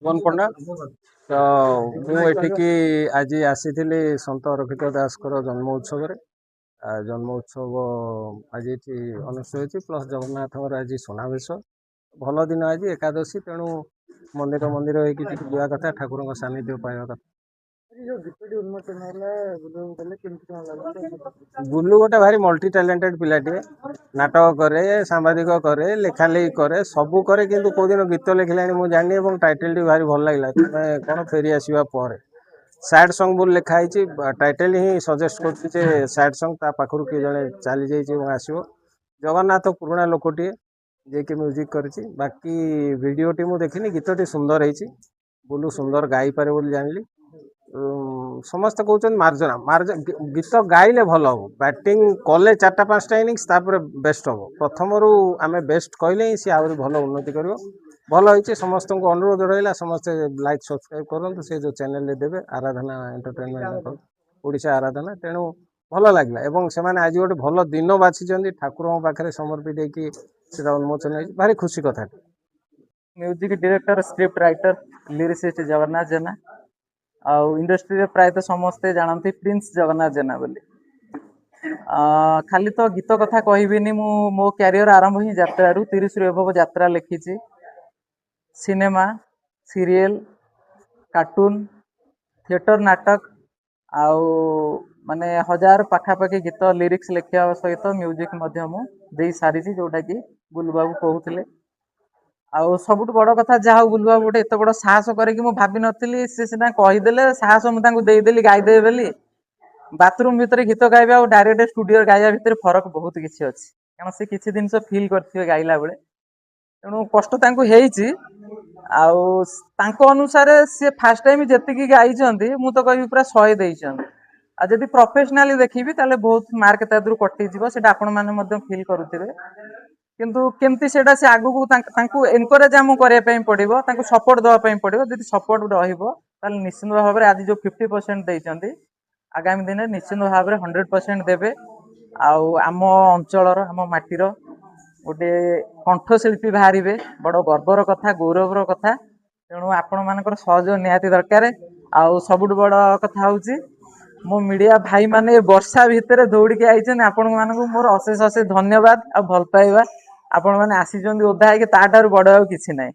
ଜୀବନ ପଣ୍ଡା। ତ ମୁଁ ଏଠିକି ଆଜି ଆସିଥିଲି ସନ୍ଥ ଅରକ୍ଷିତ ଦାସଙ୍କର ଜନ୍ମ ଉତ୍ସବରେ। ଜନ୍ମ ଉତ୍ସବ ଆଜି ଏଠି ଅନୁଷ୍ଠିତ ହୋଇଛି, ପ୍ଲସ୍ ଜଗନ୍ନାଥଙ୍କର ଆଜି ସୁନାବେଶ। ଭଲ ଦିନ ଆଜି, ଏକାଦଶୀ। ତେଣୁ ମନ୍ଦିର ମନ୍ଦିର ହେଇକି ଟିକେ ଯିବା କଥା, ଠାକୁରଙ୍କ ସାନ୍ନିଧ୍ୟ ପାଇବା କଥା। ଯୋଉ ଗୀତଟି ଉନ୍ମୋଚନ ହେଲା, ବୁଲୁବାବୁ କଲେ, କେମିତି କଣ ଲାଗୁଛି? ବୁଲୁ ଗୋଟେ ଭାରି ମଲ୍ଟି ଟ୍ୟାଲେଣ୍ଟେଡ୍ ପିଲାଟିଏ। ନାଟକ କରେ, ସାମ୍ବାଦିକ କରେ, ଲେଖାଲେଖି କରେ, ସବୁ କରେ। କିନ୍ତୁ କେଉଁଦିନ ଗୀତ ଲେଖିଲାଣି ମୁଁ ଜାଣିନି। ଏବଂ ଟାଇଟେଲଟି ଭାରି ଭଲ ଲାଗିଲା, ତୁମେ କ'ଣ ଫେରି ଆସିବା ପରେ। ସ୍ୟାଡ୍ ସଙ୍ଗ ବୋଲି ଲେଖା ହେଇଛି। ଟାଇଟେଲ ହିଁ ସଜେଷ୍ଟ କରୁଛି ଯେ ସ୍ୟାଡ୍ ସଙ୍ଗ, ତା ପାଖରୁ କିଏ ଜଣେ ଚାଲିଯାଇଛି ଏବଂ ଆସିବ। ଜଗନ୍ନାଥ ପୁରୁଣା ଲୋକଟିଏ, ଯିଏକି ମ୍ୟୁଜିକ୍ କରିଛି। ବାକି ଭିଡ଼ିଓଟି ମୁଁ ଦେଖିନି। ଗୀତଟି ସୁନ୍ଦର ହେଇଛି। ବୁଲୁ ସୁନ୍ଦର ଗାଇପାରେ ବୋଲି ଜାଣିଲି। ସମସ୍ତେ କହୁଛନ୍ତି ମାର୍ଜନା ମାର୍ଜ ଗୀତ ଗାଇଲେ ଭଲ ହେବ। ବ୍ୟାଟିଂ କଲେ ଚାରିଟା ପାଞ୍ଚଟା ଇନିଂସ, ତାପରେ ବେଷ୍ଟ ହେବ। ପ୍ରଥମରୁ ଆମେ ବେଷ୍ଟ କହିଲେ ହିଁ ସିଏ ଆହୁରି ଭଲ ଉନ୍ନତି କରିବ। ଭଲ ହେଇଛି। ସମସ୍ତଙ୍କୁ ଅନୁରୋଧ ରହିଲା, ସମସ୍ତେ ଲାଇକ୍ ସବସ୍କ୍ରାଇବ୍ କରନ୍ତୁ। ସେ ଯେଉଁ ଚ୍ୟାନେଲରେ ଦେବେ, ଆରାଧନା ଏଣ୍ଟରଟେନମେଣ୍ଟ, ଓଡ଼ିଶା ଆରାଧନା। ତେଣୁ ଭଲ ଲାଗିଲା ଏବଂ ସେମାନେ ଆଜି ଗୋଟେ ଭଲ ଦିନ ବାଛିଛନ୍ତି। ଠାକୁରଙ୍କ ପାଖରେ ସମର୍ପିତ ହେଇକି ସେଟା ଉନ୍ମୋଚନ ହେଇଛି। ଭାରି ଖୁସି କଥାଟେ। Music director, script writer, lyricist Jagannath Jena. ଆଉ ଇଣ୍ଡଷ୍ଟ୍ରିରେ ପ୍ରାୟତଃ ସମସ୍ତେ ଜାଣନ୍ତି ପ୍ରିନ୍ସ ଜଗନ୍ନାଥ ଜେନା ବୋଲି। ଖାଲି ତ ଗୀତ କଥା କହିବିନି ମୁଁ। ମୋ କ୍ୟାରିୟର ଆରମ୍ଭ ହିଁ ଯାତ୍ରାରୁ। 30ରୁ ଏବଭ ଯାତ୍ରା ଲେଖିଛି। ସିନେମା, ସିରିଏଲ, କାର୍ଟୁନ, ଥିଏଟର ନାଟକ ଆଉ ମାନେ ହଜାର ପାଖାପାଖି ଗୀତ ଲିରିକ୍ସ ଲେଖିବା ସହିତ ମ୍ୟୁଜିକ୍ ମଧ୍ୟ ମୁଁ ଦେଇ ସାରିଛି, ଯୋଉଟାକି ବୁଲୁବାବୁ କହୁଥିଲେ। ଆଉ ସବୁଠୁ ବଡ଼ କଥା, ଯାହା ହଉ ବୁଲୁବାବୁ ଗୋଟେ ଏତେ ବଡ଼ ସାହସ କରିକି, ମୁଁ ଭାବିନଥିଲି, ସେ ସିନା କହିଦେଲେ, ସାହସ ମୁଁ ତାଙ୍କୁ ଦେଇଦେଲି ଗାଇଦେବେ ବୋଲି। ବାଥରୁମ ଭିତରେ ଗୀତ ଗାଇବା ଆଉ ଡାଇରେକ୍ଟ ଷ୍ଟୁଡିଓରେ ଗାଇବା ଭିତରେ ଫରକ ବହୁତ କିଛି ଅଛି, କାରଣ ସେ କିଛି ଜିନିଷ ଫିଲ୍ କରିଥିବେ ଗାଇଲା ବେଳେ। ତେଣୁ କଷ୍ଟ ତାଙ୍କୁ ହେଇଛି। ଆଉ ତାଙ୍କ ଅନୁସାରେ ସିଏ ଫାର୍ଷ୍ଟ ଟାଇମ ଯେତିକି ଗାଇଛନ୍ତି, ମୁଁ ତ କହିବି ପୁରା 100 ଦେଇଛନ୍ତି। ଆଉ ଯଦି ପ୍ରଫେସନାଲି ଦେଖିବି, ତାହେଲେ ବହୁତ ମାର୍କ ତା ଦେହରୁ କଟିଯିବ। ସେଇଟା ଆପଣମାନେ ମଧ୍ୟ ଫିଲ୍ କରୁଥିବେ। କିନ୍ତୁ କେମିତି ସେଇଟା ସେ ଆଗକୁ ତାଙ୍କୁ ଏନକରେଜ ଆମକୁ କରିବା ପାଇଁ ପଡିବ, ତାଙ୍କୁ ସପୋର୍ଟ ଦେବା ପାଇଁ ପଡିବ। ଯଦି ସପୋର୍ଟ ରହିବ, ତାହେଲେ ନିଶ୍ଚିନ୍ତ ଭାବରେ ଆଜି ଯୋଉ 50% ଦେଇଛନ୍ତି, ଆଗାମୀ ଦିନରେ ନିଶ୍ଚିନ୍ତ ଭାବରେ 100% ଦେବେ। ଆଉ ଆମ ଅଞ୍ଚଳର, ଆମ ମାଟିର ଗୋଟେ କଣ୍ଠଶିଳ୍ପୀ ବାହାରିବେ, ବଡ଼ ଗର୍ବର କଥା, ଗୌରବର କଥା। ତେଣୁ ଆପଣମାନଙ୍କର ସହଯୋଗ ନିହାତି ଦରକାର। ଆଉ ସବୁଠୁ ବଡ଼ କଥା ହଉଛି, ମୋ ମିଡ଼ିଆ ଭାଇମାନେ ଏ ବର୍ଷା ଭିତରେ ଦୌଡ଼ିକି ଆଇଛନ୍ତି। ଆପଣମାନଙ୍କୁ ମୋର ଅଶେଷ ଅଶେଷ ଧନ୍ୟବାଦ ଆଉ ଭଲ ପାଇବା। ଆପଣମାନେ ଆସିଛନ୍ତି ଓଦା ହେଇକି, ତାଠାରୁ ବଡ଼ ଆଉ କିଛି ନାହିଁ।